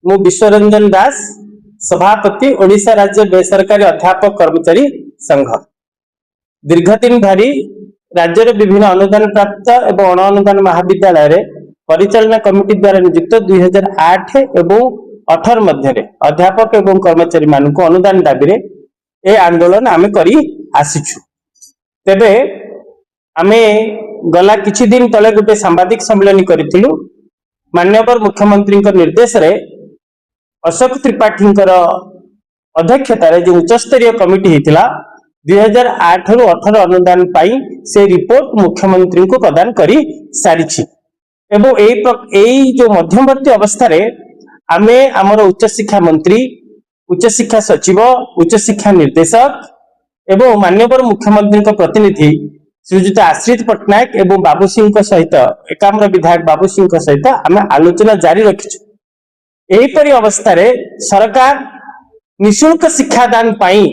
ମୁଁ ବିଶ୍ୱରଞ୍ଜନ ଦାସ, ସଭାପତି, ଓଡ଼ିଶା ରାଜ୍ୟ ବେସରକାରୀ ଅଧ୍ୟାପକ କର୍ମଚାରୀ ସଂଘ। ଦୀର୍ଘ ଦିନ ଧରି ରାଜ୍ୟର ବିଭିନ୍ନ ଅନୁଦାନ ପ୍ରାପ୍ତ ଏବଂ ଅଣ ଅନୁଦାନ ମହାବିଦ୍ୟାଳୟରେ ପରିଚାଳନା କମିଟି ଦ୍ୱାରା ନିଯୁକ୍ତ 2008 ଏବଂ 18 ମଧ୍ୟରେ ଅଧ୍ୟାପକ ଏବଂ କର୍ମଚାରୀ ମାନଙ୍କୁ ଅନୁଦାନ ଦାବିରେ ଏ ଆନ୍ଦୋଳନ ଆମେ କରି ଆସିଛୁ। ତେବେ ଆମେ ଗଲା କିଛି ଦିନ ତଳେ ଗୋଟେ ସାମ୍ବାଦିକ ସମ୍ମିଳନୀ କରିଥିଲୁ। ମାନ୍ୟବର ମୁଖ୍ୟମନ୍ତ୍ରୀଙ୍କ ନିର୍ଦ୍ଦେଶରେ ଅଶୋକ ତ୍ରିପାଠୀଙ୍କର ଅଧ୍ୟକ୍ଷତାରେ ଯେଉଁ ଉଚ୍ଚସ୍ତରୀୟ କମିଟି ହେଇଥିଲା, 2008ରୁ 18 ଅନୁଦାନ ପାଇଁ ସେ ରିପୋର୍ଟ ମୁଖ୍ୟମନ୍ତ୍ରୀଙ୍କୁ ପ୍ରଦାନ କରି ସାରିଛି। ଏବଂ ଏଇ ଯୋଉ ମଧ୍ୟବର୍ତ୍ତୀ ଅବସ୍ଥାରେ ଆମେ ଆମର ଉଚ୍ଚଶିକ୍ଷା ମନ୍ତ୍ରୀ, ଉଚ୍ଚଶିକ୍ଷା ସଚିବ, ଉଚ୍ଚଶିକ୍ଷା ନିର୍ଦ୍ଦେଶକ ଏବଂ ମାନ୍ୟବର ମୁଖ୍ୟମନ୍ତ୍ରୀଙ୍କ ପ୍ରତିନିଧି ଶ୍ରୀଯୁକ୍ତ ଆଶ୍ରିତ ପଟ୍ଟନାୟକ ଏବଂ ବାବୁ ସିଂଙ୍କ ସହିତ, ଏକାମ୍ର ବିଧାୟକ ବାବୁ ସିଂଙ୍କ ସହିତ ଆମେ ଆଲୋଚନା ଜାରି ରଖିଛୁ। ଏହିପରି ଅବସ୍ଥାରେ ସରକାର ନିଃଶୁଳ୍କ ଶିକ୍ଷାଦାନ ପାଇଁ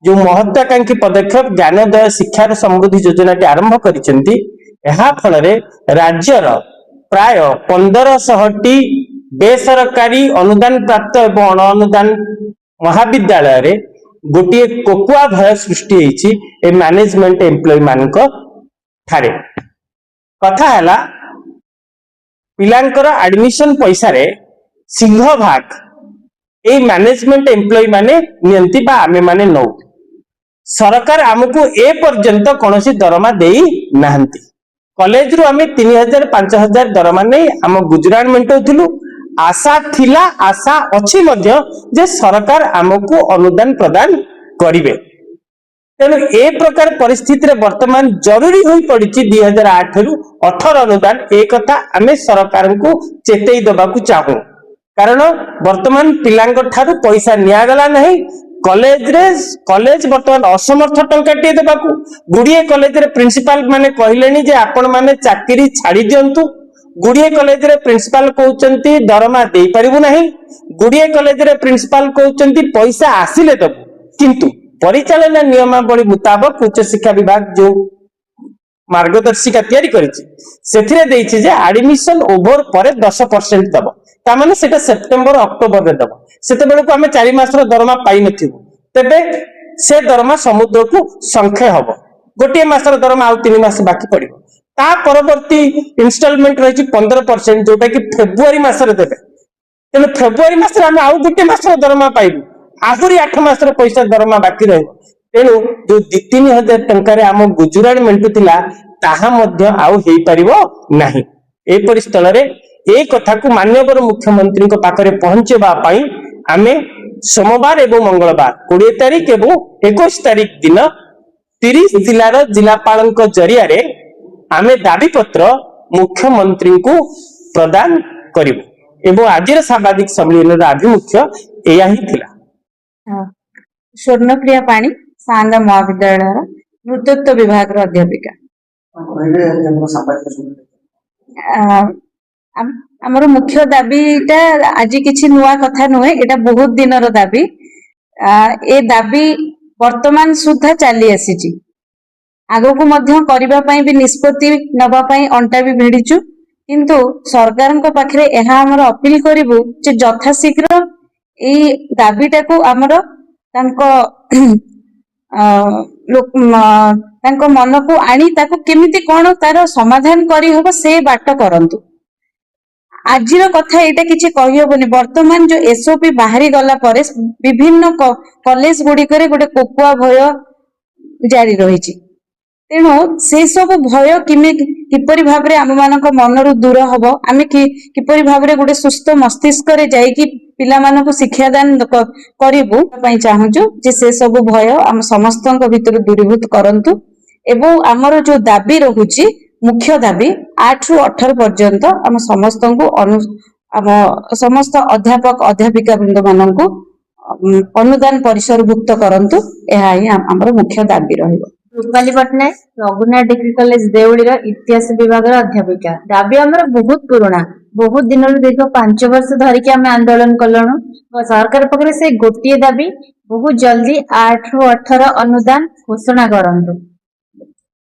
ଯୋଉ ମହତ୍ୱାକାଂକ୍ଷୀ ପଦକ୍ଷେପ ଜ୍ଞାନୋଦୟ ଶିକ୍ଷାର ସମୃଦ୍ଧି ଯୋଜନାଟି ଆରମ୍ଭ କରିଛନ୍ତି, ଏହା ଫଳରେ ରାଜ୍ୟର ପ୍ରାୟ 1500ଟି ବେସରକାରୀ ଅନୁଦାନ ପ୍ରାପ୍ତ ଏବଂ ଅଣ ଅନୁଦାନ ମହାବିଦ୍ୟାଳୟରେ ଗୋଟିଏ କୋକୁଆ ଭୟ ସୃଷ୍ଟି ହେଇଛି ଏ ମ୍ୟାନେଜମେଣ୍ଟ ଏମ୍ପ୍ଲୟି ମାନଙ୍କ ଠାରେ। କଥା ହେଲା, ପିଲାଙ୍କର ଆଡମିସନ ପଇସାରେ ସିଂହ ଭାଗ ଏଇ ମ୍ୟାନେଜମେଣ୍ଟ ଏମ୍ପ୍ଲୟି ମାନେ ନିଅନ୍ତି ବା ଆମେ ମାନେ ନଉ। ସରକାର ଆମକୁ ଏ ପର୍ଯ୍ୟନ୍ତ କୌଣସି ଦରମା ଦେଇ ନାହାନ୍ତି। କଲେଜରୁ ଆମେ 3000, 5000 ଦରମା ନେଇ ଆମ ଗୁଜୁରାଣ ମେଣ୍ଟାଉଥିଲୁ। ଆଶା ଥିଲା, ଆଶା ଅଛି ମଧ୍ୟ ଯେ ସରକାର ଆମକୁ ଅନୁଦାନ ପ୍ରଦାନ କରିବେ। ତେଣୁ ଏ ପ୍ରକାର ପରିସ୍ଥିତିରେ ବର୍ତ୍ତମାନ ଜରୁରୀ ହୋଇ ପଡିଛି 2008ରୁ 18 ଅନୁଦାନ। ଏ କଥା ଆମେ ସରକାରଙ୍କୁ ଚେତେଇ ଦବାକୁ ଚାହୁଁ, କାରଣ ବର୍ତ୍ତମାନ ପିଲାଙ୍କ ଠାରୁ ପଇସା ନିଆଗଲା ନାହିଁ। କଲେଜରେ, କଲେଜ ବର୍ତ୍ତମାନ ଅସମର୍ଥ ଟଙ୍କାଟିଏ ଦେବାକୁ। ଗୁଡିଏ କଲେଜରେ ପ୍ରିନ୍ସିପାଲ ମାନେ କହିଲେଣି ଯେ ଆପଣ ମାନେ ଚାକିରି ଛାଡି ଦିଅନ୍ତୁ। ଗୁଡିଏ କଲେଜରେ ପ୍ରିନ୍ସିପାଲ କହୁଛନ୍ତି, ଦରମା ଦେଇପାରିବୁ ନାହିଁ। ଗୁଡିଏ କଲେଜରେ ପ୍ରିନ୍ସିପାଲ କହୁଛନ୍ତି, ପଇସା ଆସିଲେ ଦେବୁ। କିନ୍ତୁ ପରିଚାଳନା ନିୟମାବଳୀ ମୁତାବକ ଉଚ୍ଚଶିକ୍ଷା ବିଭାଗ ଯୋଉ ମାର୍ଗଦର୍ଶିକା ତିଆରି କରିଛି, ସେଥିରେ ଦେଇଛି ଯେ ଆଡମିସନ ଓଭର ପରେ 10% ଦବ। ତାମାନେ ସେଟା ସେପ୍ଟେମ୍ବର, ଅକ୍ଟୋବରରେ ଦବ। ସେତେବେଳକୁ ଆମେ 4 ମାସର ଦରମା ପାଇନଥିବୁ। ତେବେ ସେ ଦରମା ସମୁଦ୍ରକୁ ଶଙ୍ଖେ ହବ। ଗୋଟିଏ ମାସର ଦରମା, ଆଉ 3 ମାସ ବାକି ପଡିବ। ତା ପରବର୍ତ୍ତୀ ଇନଷ୍ଟଲମେଣ୍ଟ ରହିଛି 15%, ଯୋଉଟା କି ଫେବୃଆରୀ ମାସରେ ଦେବେ। ତେଣୁ ଫେବୃଆରୀ ମାସରେ ଆମେ ଆଉ ଗୋଟେ ମାସର ଦରମା ପାଇବୁ, ଆହୁରି 8 ମାସର ପଇସା ଦରମା ବାକି ରହିବ। ତେଣୁ ଯୋଉ 2-3 ହଜାର ଟଙ୍କାରେ ଆମ ଗୁଜୁରାଣ ମେଣ୍ଟୁଥିଲା, ତାହା ମଧ୍ୟ ଆଉ ହେଇପାରିବ ନାହିଁ। ଏପରି ସ୍ଥଳରେ ଏଇ କଥାକୁ ମାନ୍ୟବର ମୁଖ୍ୟମନ୍ତ୍ରୀଙ୍କ ପାଖରେ ପହଞ୍ଚେଇବା ପାଇଁ ଆମେ ସୋମବାର ଏବଂ ମଙ୍ଗଳବାର, 20 ତାରିଖ ଏବଂ 21 ତାରିଖ ଦିନ 30 ଜିଲ୍ଲାର ଜିଲ୍ଲାପାଳଙ୍କ ଜରିଆରେ ଆମେ ଦାବିପତ୍ର ମୁଖ୍ୟମନ୍ତ୍ରୀଙ୍କୁ ପ୍ରଦାନ କରିବୁ ଏବଂ ଆଜିର ସାମ୍ବାଦିକ ସମ୍ମିଳନୀର ଆଭିମୁଖ୍ୟ ଏଇଆ ହିଁ ଥିଲା। ସ୍ୱର୍ଣ୍ଣପ୍ରିୟା ପାଣି, ସାଆନ୍ଦା ମହାବିଦ୍ୟାଳୟର ନୃତତ୍ୱ ବିଭାଗର ଅଧ୍ୟାପିକା। କହିବେ ଆମର ସାମ୍ବାଦିକ ସମ୍ମିଳନୀ। ଆମର ମୁଖ୍ୟ ଦାବିଟା ଆଜି କିଛି ନୂଆ କଥା ନୁହେଁ, ଏଇଟା ବହୁତ ଦିନର ଦାବି। ଏ ଦାବି ବର୍ତ୍ତମାନ ସୁଦ୍ଧା ଚାଲି ଆସିଛି। ଆଗକୁ ମଧ୍ୟ କରିବା ପାଇଁ ବି ନିଷ୍ପତ୍ତି ନବା ପାଇଁ ଅଣ୍ଟା ବି ଭିଡିଛୁ। କିନ୍ତୁ ସରକାରଙ୍କ ପାଖରେ ଏହା ଆମର ଅପିଲ କରିବୁ ଯେ ଯଥାଶୀଘ୍ର ଏଇ ଦାବିଟାକୁ ଆମର ତାଙ୍କ ତାଙ୍କ ମନକୁ ଆଣି ତାକୁ କେମିତି କଣ ତାର ସମାଧାନ କରିହବ, ସେ ବାଟ କରନ୍ତୁ। ଆଜିର କଥା ଏଇଟା କିଛି କହିହବନି। ବର୍ତ୍ତମାନ ଯୋଉ ଏସଓପି ବାହାରି ଗଲା ପରେ ବିଭିନ୍ନ କଲେଜ ଗୁଡିକରେ ଗୋଟେ କୋକୁଆ ଭୟ ଜାରି ରହିଛି। ତେଣୁ ସେ ସବୁ ଭୟ କିପରି ଭାବରେ ଆମ ମାନଙ୍କ ମନରୁ ଦୂର ହବ, ଆମେ କିପରି ଭାବରେ ଗୋଟେ ସୁସ୍ଥ ମସ୍ତିଷ୍କରେ ଯାଇକି ପିଲାମାନଙ୍କୁ ଶିକ୍ଷାଦାନ କରିବୁ ପାଇଁ ଚାହୁଁଛୁ ଯେ ସେ ସବୁ ଭୟ ଆମ ସମସ୍ତଙ୍କ ଭିତରୁ ଦୂରୀଭୂତ କରନ୍ତୁ। ଏବଂ ଆମର ଯୋଉ ଦାବି ରହୁଛି, ମୁଖ୍ୟ ଦାବି, 8ରୁ 18 ପର୍ଯ୍ୟନ୍ତ ଆମ ସମସ୍ତଙ୍କୁ ଆମ ସମସ୍ତ ଅଧ୍ୟାପକ ଅଧ୍ୟାପିକା ବୃନ୍ଦ ମାନଙ୍କୁ ଅନୁଦାନ ପରିସରଭୁକ୍ତ କରନ୍ତୁ। ଏହା ହିଁ ଆମର ମୁଖ୍ୟ ଦାବି ରହିବ। ରୂପାଲି ପଟ୍ଟନାୟକ, ରଘୁନାଥ ଡିଗ୍ରୀ କଲେଜ ଦେଉଳିର ଇତିହାସ ବିଭାଗର ଅଧ୍ୟାପିକା। ଦାବି ଆମର ବହୁତ ପୁରୁଣା, ବହୁତ ଦିନରୁ, ଦୀର୍ଘ 5 ବର୍ଷ ଧରିକି ଆମେ ଆନ୍ଦୋଳନ କଲୁଣୁ। ସରକାର ପାଖରେ ସେ ଗୋଟିଏ ଦାବି, ବହୁତ ଜଲ୍ଦି 8ରୁ 18 ଅନୁଦାନ ଘୋଷଣା କରନ୍ତୁ।